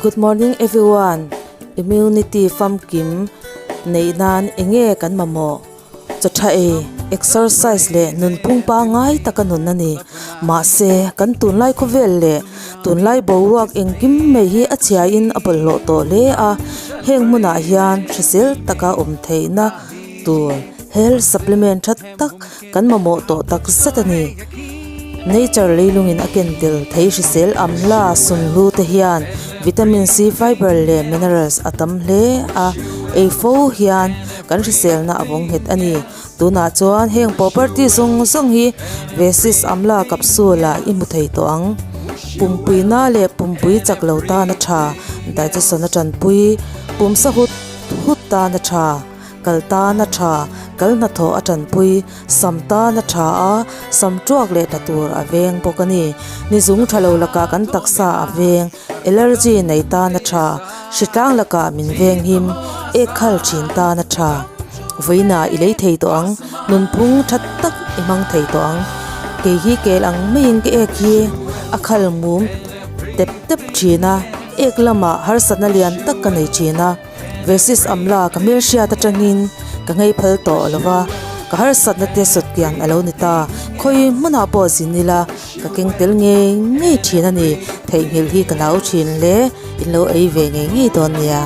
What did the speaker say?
Good morning everyone, Immunity famkim neih nan enge kan mamawh? Chaw tha ei, exercise leh nunphung pangngai taka nun a ni. Mahse, kan tunlai khawvel leh tunlai boruak engkim mai hi a chhiain a bawlhhlawh tawh hle a, heng hmunah hian hrisel taka awm theihna tur health supplement tha tak kan mamawh tawh tak zet a ni. Nature leilungin a ken tel thei hrisel amla sunhlu te hian vitamin C, fiber leh minerals a tam hle a, ei fo hian kan hriselna a vawng nghet a ni. Tunah chuan heng property zawng zawng hi Vesis amla capsule ah i hmu thei tawh ang. Pumpui na leh pumpui chak lo tan a tha, digestion a tanpui, pumsa hut hut tan a tha. Kal tan a tha, kal hnathawh a tanpui, sam tan a tha a, sam tuak leh tla tur a veng bawk a ni. Ni zung tha lo lakah kan taksa a veng, allergy nei tan a tha, hritlang lakah min veng him, ek khal thin tan a tha. Vawiinah i lei thei tawh ang, nunphung tha tak i hmang thei tawh ang. Kei hi kel ang maiin ka ek hi a khal mum tep tep thin a, ek lamah harsatna lian tak ka nei thin a. Versus Amla ka hmelhriat atangin ka ngei phal tawh lo va, ka harsatna te sawtkian a lo ni ta. Khawi hmunah pawh zin ila ka keng tel ngei ngei thin a ni. Theihnghilh hi ka nau thin hle, in lo ei ve ngei ngei dawn nia.